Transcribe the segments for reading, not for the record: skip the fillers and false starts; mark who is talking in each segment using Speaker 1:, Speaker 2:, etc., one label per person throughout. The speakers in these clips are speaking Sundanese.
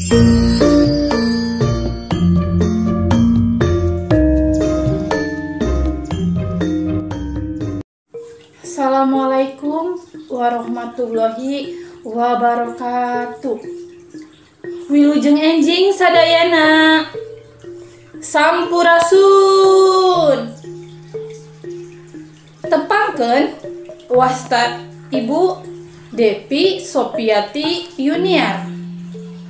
Speaker 1: Assalamualaikum warahmatullahi wabarakatuh. Wilujeng enjing sadayana. Sampurasun. Tepangkeun wasta Ibu Depi Sopiati Yuniar.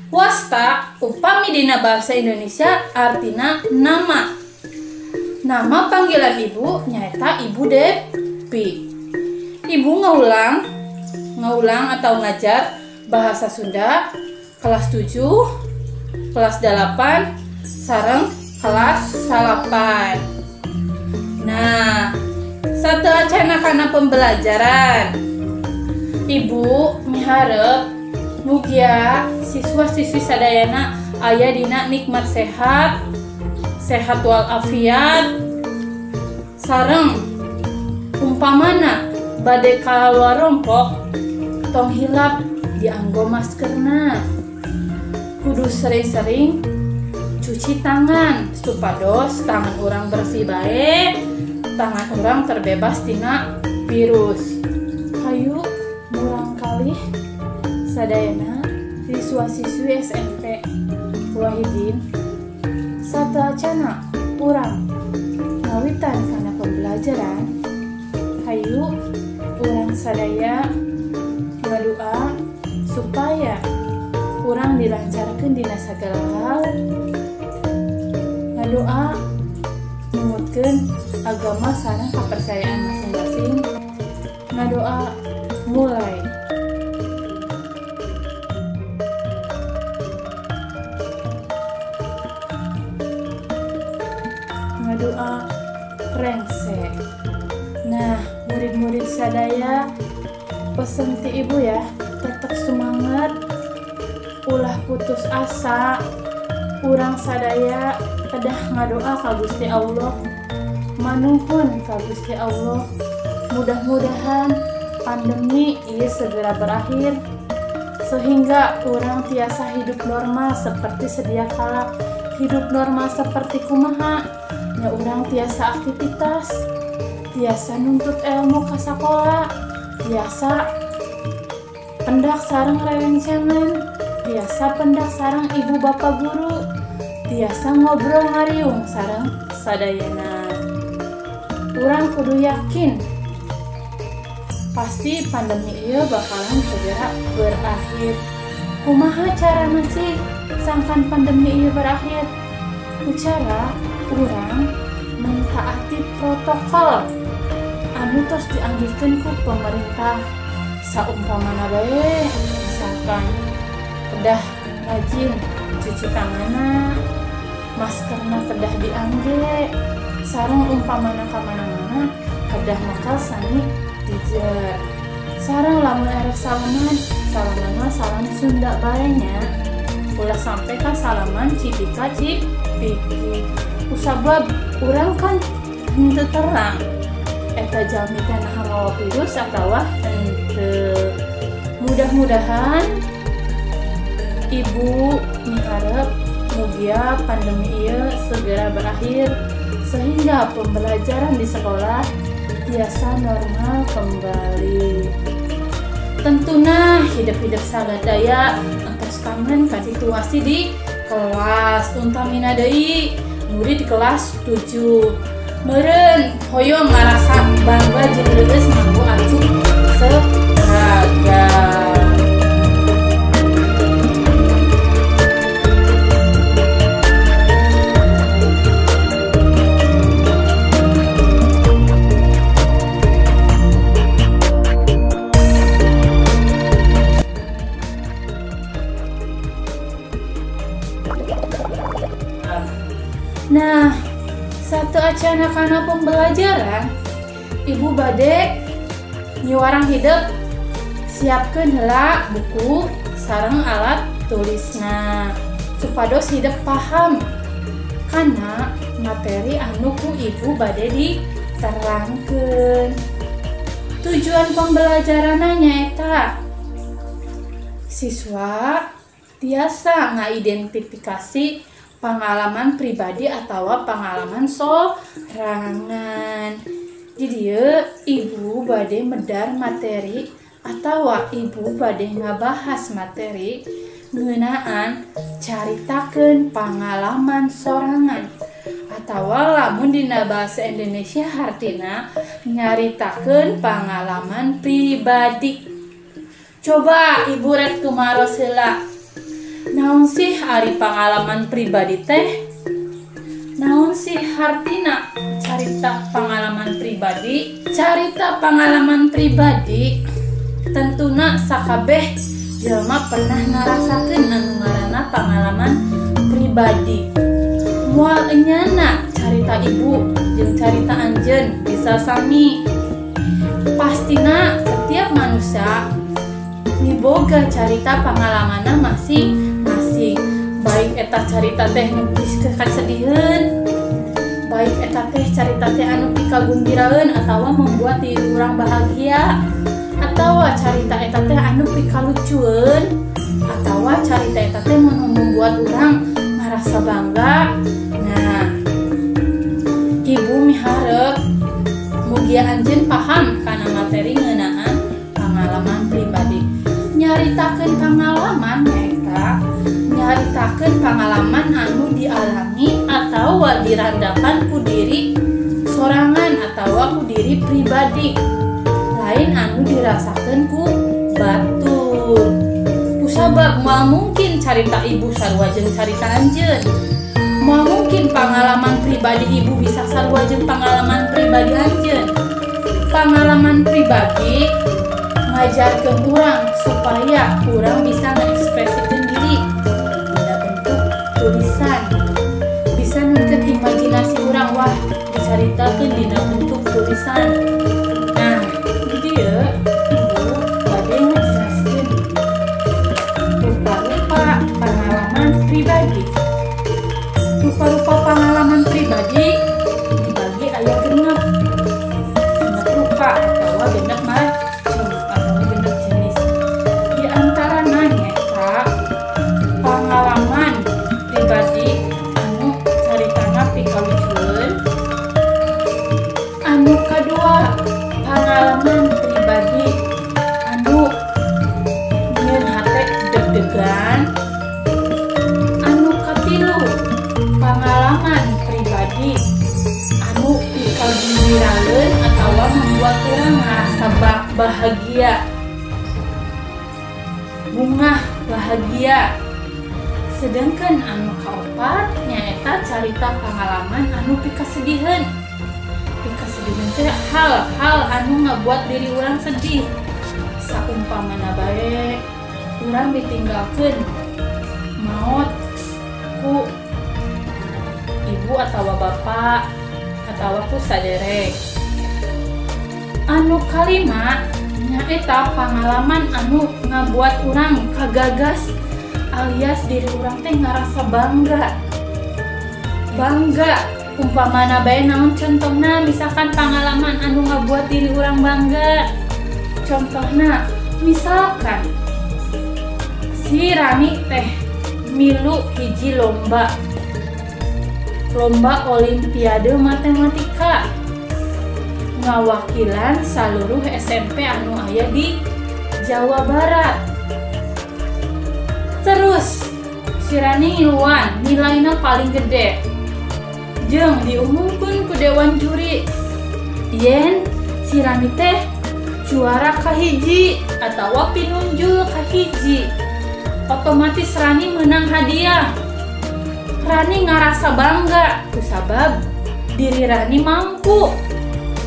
Speaker 1: Wasta upami dina bahasa Indonesia artina nama. Nama panggilan ibu nyaeta Ibu Depi. Ibu ngaulang atau ngajar bahasa Sunda kelas 7, kelas 8, sareng kelas 9. Nah, sateuacana kana pembelajaran, Ibu miharep mugia siswa-siswi sadayana aya dina nikmat sehat, sehat walafiat, sareng umpamana bade kawarompok tong hilap dianggo maskerna, kudu sering-sering cuci tangan supados tangan urang bersih bae, tangan urang terbebas tina virus. Hayu murang kalih sadayana siswa-siswi SMP Wahidin, sateuacana urang ngawitan kana pembelajaran. Hayu urang sadaya ngadua supaya urang dilancarkeun dina sagala hal, ngadoa numutkeun agama sareng kepercayaan masing-masing. Ngadoa mulai. Ngadoa rengse. Nah, murid-murid sadaya, pesen ti ibu ya, tetap semangat, ulah putus asa. Urang sadaya kedah ngadoa ka Gusti Allah, manuhun ka Gusti Allah. Mudah-mudahan pandemi ieu segera berakhir sehingga urang tiasa hidup normal seperti sedia kala. Hidup normal seperti kumaha nya, urang tiasa aktivitas, tiasa nuntut ilmu ka sakola, tiasa pendak sareng rerencangan, tiasa pendak sareng ibu bapak guru, tiasa ngobrol ngariung sareng sadayana. Urang kudu yakin pasti pandemi ieu bakalan segera berakhir. Kumaha carana sih sangkan pandemi ieu berakhir? Ku cara urang mentaati protokol anu tos dianggikeun ku pemerintah. Saumpamana bae, misalkan kedah rajin cuci tanganna, maskerna kedah diangge, sareng umpamana ka mana-mana kedah makal sanitizer. Sareng lamun erek salaman, salamanna salam Sunda bae nya, ulah sampai ka salaman cipika cipiki. Kusabab urang kan henteu terang eta jalmi teh naha mawa virus atawa henteu. Mudah-mudahan ibu miharep mugia pandemi ieu segera berakhir sehingga pembelajaran di sekolah biasa normal kembali. Tentuna hidup-hidup sadaya entos kangen ka situasi di kelas, untamina deui murid di kelas 7. Meureun hoyong ngarasa bangga jeung leuleus nganggo acuk seragam. Nah, sateuacana kana pembelajaran, ibu bade nyuarang hidep siapkeun heula buku sareng alat tulisna supados hidep paham kana materi anu ku ibu bade diterangkeun. Tujuan pembelajaranna nyaeta siswa tiasa ngaidentifikasi pengalaman pribadi atau pengalaman sorangan. Di dieu ibu bade medar materi atau ibu bade ngabahas materi ngeunaan caritakeun pangalaman sorangan atau lamun dina bahasa Indonesia hartina nyaritakeun pangalaman pribadi. Coba ibu rek tumaros heula. Naon sih ari pangalaman pribadi teh? Naon sih hartina carita pangalaman pribadi? Carita pangalaman pribadi tentuna sakabeh jelma pernah ngarasakeun anu ngaranna pangalaman pribadi. Moal enyana carita ibu jeung carita anjeun bisa sami. Pastina setiap manusia miboga carita pangalamanna masing-masing. Baik eta carita teh nu kasediheun, baik eta teh carita teh anu pikagumbiraeun atawa membuat diri urang bahagia, atawa carita eta teh anu pikalucueun, atawa carita eta teh anu membuat urang ngarasa bangga. Nah, ibu miharep mugia anjeun paham kana materi ngeunaan pangalaman pribadi. Nyaritakeun pangalaman nyaeta nyaritakeun pangalaman anu dialami atawa dirandapan ku diri sorangan atawa ku diri pribadi, lain anu dirasakeun ku batur. Kusabab moal mungkin carita ibu sarua jeung carita anjeun. Moal mungkin pangalaman pribadi ibu bisa sarua jeung pangalaman pribadi anjeun. Pangalaman pribadi ngajarkeun urang supaya urang bisa ngekspresikan diri dina bentuk tulisan, bisa nunkeun imajinasi urang, wah dicaritakeun dina bentuk tulisan. Nah, di dieu ibu bade ngajelaskeun rupa-rupa pangalaman pribadi. Rupa-rupa pangalaman pribadi dibagi aya genep rupa atawa genep macam atau genep jenis. Di antarana nyaeta pangalaman pribadi anu caritana pikalucueun, anu kadua pangalaman pribadi anu nyieun hate deg-degan, anu katilu pangalaman pribadi anu pikagumbiraeun atawa membuat urang ngarasa bahagia, bungah bahagia. Sedangkan anu kaopat nyaeta carita pangalaman anu pikasediheun. Pikasediheun teh hal-hal anu ngabuat diri urang sedih. Saumpamana bae urang ditinggalkeun maot ku ibu atawa bapak atawa ku saderek. Anu kalima nyaeta pangalaman anu ngabuat urang kagagas alias diri urang teh ngarasa bangga. Bangga umpamana bae naon contohna, misalkan pangalaman anu ngabuat diri urang bangga. Contohna misalkan si Rani teh milu hiji lomba olimpiade matematika ngawakilan saluruh SMP anu aya di Jawa Barat. Terus si Rani ngiluan nilainya paling gede jeung diumumkeun ku dewan juri yen si Rani teh juara kahiji atawa pinunjul kahiji. Otomatis Rani menang hadiah. Rani ngarasa bangga kusabab diri Rani mampu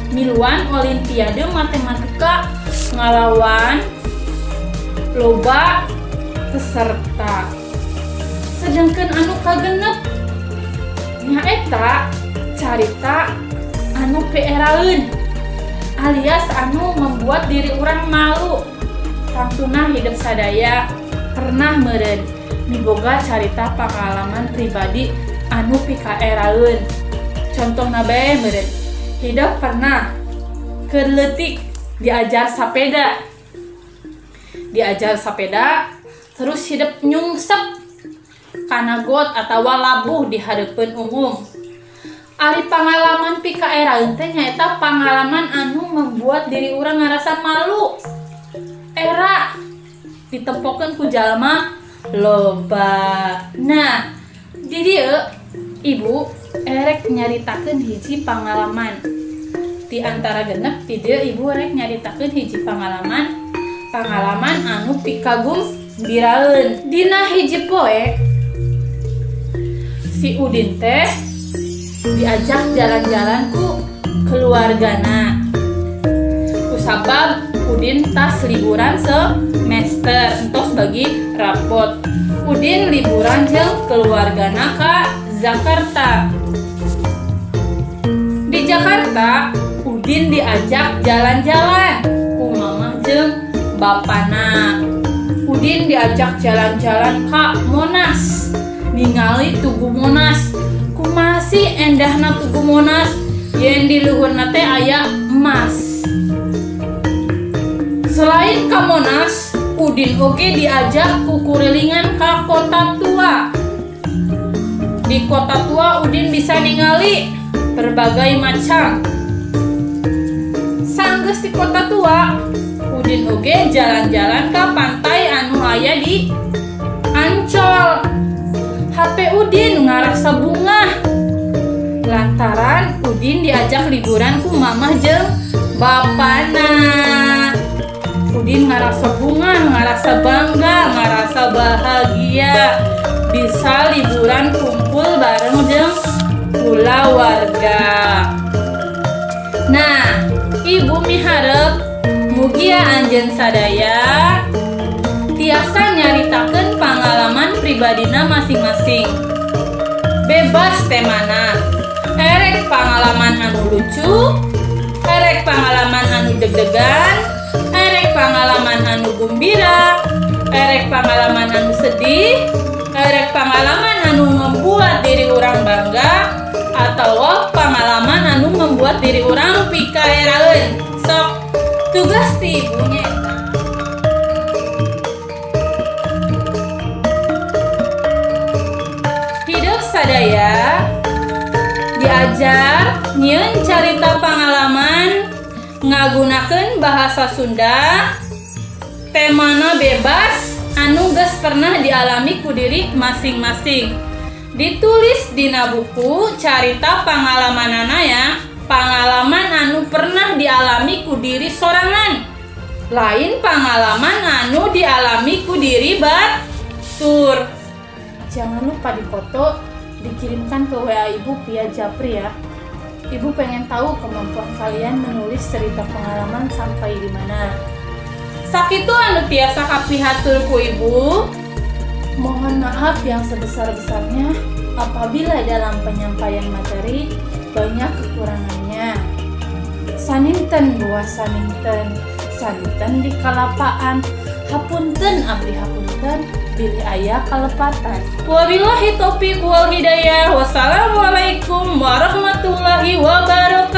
Speaker 1: miluan olimpiade matematika ngalawan loba peserta. Sedangkan anu kagenep nyaeta carita anu peeraeun alias anu membuat diri urang malu. Tangtuna hidup sadaya pernah meureun miboga carita pengalaman pribadi anu pikaeraeun. Contohna bae meureun hidup pernah keur leutik diajar sapeda, Terus hidep nyungsep kana got atawa labuh di hareupeun umum. Ari pangalaman pikaeraeun teh nyaeta pangalaman anu membuat diri urang ngarasa malu. Era ditempokeun ku jalma loba. Nah, di dieu ibu erek nyaritakeun hiji pangalaman. Di antara genep di dieu ibu erek nyaritakeun hiji pangalaman, pangalaman anu pikagumbiraeun. Dina hiji poe si Udin teh diajak jalan-jalan ku keluargana. Kusabab Udin tas liburan semester entos bagi rapot. Udin liburan jeung keluargana ka Jakarta. Di Jakarta Udin diajak jalan-jalan ku mamah jeung bapana. Udin diajak jalan-jalan ka Monas, ningali Tugu Monas. Kumaha sih endahna Tugu Monas yen di luhurna teh aya emas. Selain ka Monas, Udin oge diajak kukurilingan ka Kota Tua. Di Kota Tua Udin bisa ningali berbagai macam. Sanggeus di Kota Tua, Udin oge jalan-jalan ka pantai anu aya di Ancol. HP Udin ngarasa bungah lantaran Udin diajak liburan ku mamah jeung bapana. Udin ngarasa bungah, ngarasa bangga, ngarasa bahagia bisa liburan kumpul bareng jeung kulawarga. Nah, ibu miharep mugia anjeun sadaya tiasa nyaritakeun pangalaman pribadina masing-masing. Bebas temana. Erek pangalaman anu lucu, erek pangalaman anu deg-degan, erek pangalaman anu gumbira, erek pangalaman anu sedih, erek pangalaman anu membuat diri urang bangga, atau pangalaman anu membuat diri urang pikaeraeun. Sok tugas ti ibunya eta. Hidup sadaya diajar nyieun carita pangalaman ngagunakeun bahasa Sunda, temana bebas anu geus pernah dialami ku diri masing-masing. Ditulis dina buku carita pangalamanana ya, pangalaman anu pernah dialami ku diri sorangan, lain pangalaman anu dialami ku diri batur. Jangan lupa dipoto, dikirimkan ke WA ibu via Japri ya. Ibu pengen tahu kemampuan kalian menulis cerita pengalaman sampai di mana. Sakitu anu tiasa kapihatur ku ibu. Mohon maaf yang sebesar-besarnya apabila dalam penyampaian materi banyak kekurangannya. Saninten buah saninten, saninten di kalapaan, hapunten abdi hapunten, bilih aya kalepatan. Wabillahi taufiq wal hidayah. Wassalamualaikum warahmatullahi wabarakatuh.